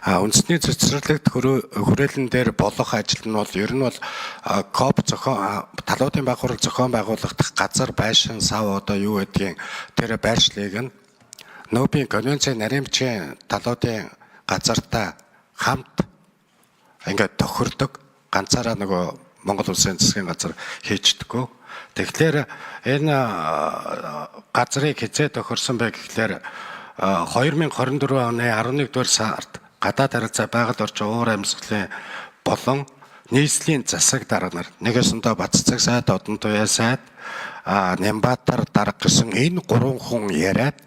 Үндэсний цэцэрлэгт хүрээлэн дээр болох ажил нь бол ер нь бол COP зохион талуудын баг хурал зохион байгуулагдах газар байшин сав одоо юу гэдгийг тэр байршлыг нь НҮБ-ийн конвенцийн нарийн бичгийн талуудын газартаа хамт ингээд тохирдог. Ганцаараа нөгөө Монгол улсын засгийн газар хийждэггүй. Тэгэхээр энэ газрыг хэзээ тохирсон бэ гэхлээр 2024 оны 11 дугаар сард гадаад харилцаа, байгаль орчин, уур амьсгалын болон нийслэлийн засаг дарга нар нэгэсэндээ Батцэцэг сайд, Одонтуяа сайд, Нямбатар дарга гэсэн энэ гурван хүн яриад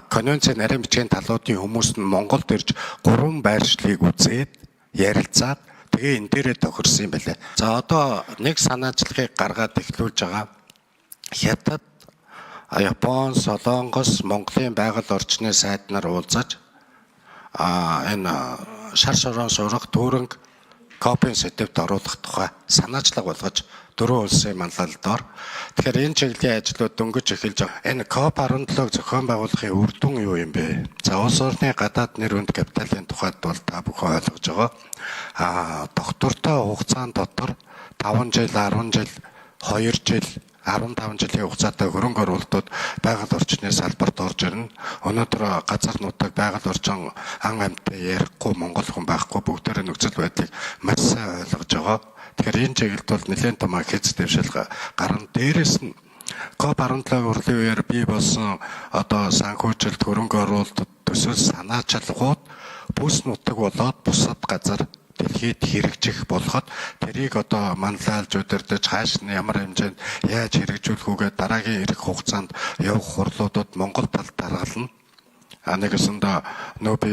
конвенцийн нарийн бичгийн талуудын хүмүүс нь Монголд ирж гурван байршлыг үзээд ярилцаад тэгээ энэ дээрээ тохирсон юм байлаа. За, одоо нэг санаачлагыг гаргаад эхлүүлж байгаа. Хятад, Япон, Солонгос, Монголын байгаль орчны сайд нар уулзаж энэ шар шорон сурах түүрэнг COP-ын сэдэвт оруулах тухай санаачлаг болгож дөрвөн улсын манлайлал доор. Тэгэхээр энэ чиглэлийн ажлууд дөнгөж эхэлж байгаа. Энэ COP 17-г зохион байгуулахын үр дүн юу юм бэ? За, улс орны гадаад нэр хүнд капиталын тухайд бол та бүхэн ойлгож байгаа. Тогтвортой хугацаан дотор 5 жил, 10 жил, 2 жил, 15 жилийн хугацаатай хөрөнгө оруулалтууд байгаль орчны салбарт орж ирнэ. Өнөөдөр газар нутаг, байгаль орчин, ан амьтан ярихгүй монгол хүн байхгүй, бүгдээрээ нөхцөл байдлыг маш сайн ойлгож байгаа. Тэгэхээр энэ чиглэлд бол нэлээд том ахэц дэвшил гарна. Дээрээс нь COP17 хурлын үеэр бий болсон одоо санхүүжилт, хөрөнгө оруулалт, төсөл санаачилгууд бүс нутаг болоод бусад газар дэлхийд хэрэгжих болоход тэрийг одоо манлайлж удирдах, хааш нь ямар хэмжээнд яаж хэрэгжүүлэх үгээ дараагийн ирэх хугацаанд явах хурлуудад Монгол тал даргална. Нэгэсэндээ НҮБ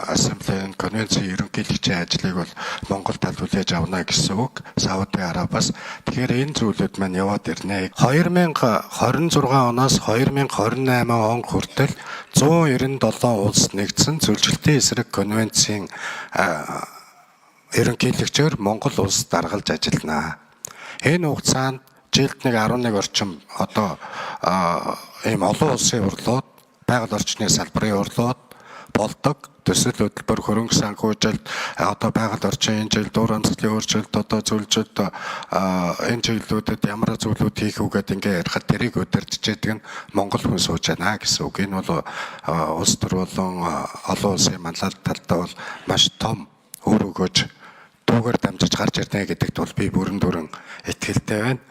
ассамблеийн конвенцийн ерөнхийлөгчийн ажлыг бол Монгол тал хүлээж авна гэсэн үг. Сауди Арабаас. Тэгэхээр энэ зүйлүүд маань яваад ирнэ. 2026 оноос 2028 он хүртэл 197 улс нэгдсэн зөрчилтийн эсрэг конвенцийн ерөнхийлөгчөөр Монгол улс даргалж ажиллана. Энэ хугацаанд жилд нэг 11 орчим одоо ийм олон улсын хурлууд, байгаль орчны салбарын хурлууд болдог. Төсөл хөтөлбөр, хөрөнгө санхүүжилт, одоо байгаль орчин, энэ жил уур амьсгалын өөрчлөлт, одоо зөрчилт, энэ чиглэлүүдэд ямар зүйлүүд хийх үү гэдэг ингээ ярихад тэрийг удирдах гэдэг нь Монгол хүн сууж байна гэсэн үг. Энэ бол улс төр болон олон улсын манлайлал талдаа бол маш том үр өгөөж түүгээр дамжиж гарч ирнэ гэдэгт бол би бүрэн дүүрэн итгэлтэй байна.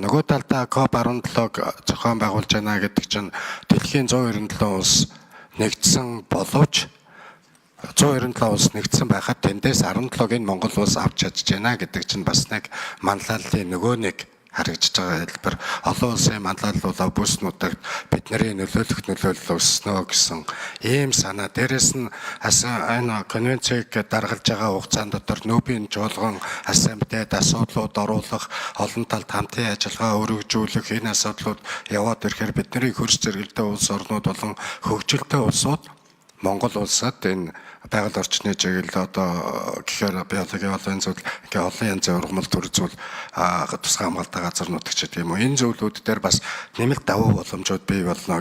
Нөгөө талдаа COP17-г зохион байгуулж байна гэдэг чинь дэлхийн 197 улс нэгдсэн боловч 197 улс нэгдсэн байхад тэндээс 17-ыг нь Монгол улс авч чадж байна гэдэг чинь бас нэг манлайллын нөгөө нэг харагдаж байгаа хэлбэр. Олон улсын манлайлал бол бүс нутагт бидний нөлөөлөх нөлөөлөл өснө гэсэн ийм санаа. Дээрээс нь энэ конвенцийг даргалж байгаа хугацаанд дотор НҮБ-ийн чуулган ассамблеад асуудлууд оруулах, олон талд хамтын ажиллагаа өргөжүүлэх энэ асуудлууд яваад ирэхээр бидний хөрс зэрэгэлдээ улс орнууд болон хөгжилтэй улсууд Монгол улсад энэ байгаль орчны чиглэл одоо гэхээр биологийн олон зүйл, ингээ олон янзын ургамал төр зүйл, тусгай хамгаалалттай газар нутаг ч гэдэг юм уу, энэ зүйлүүд дээр бас нэмэлт давуу боломжууд бий болно.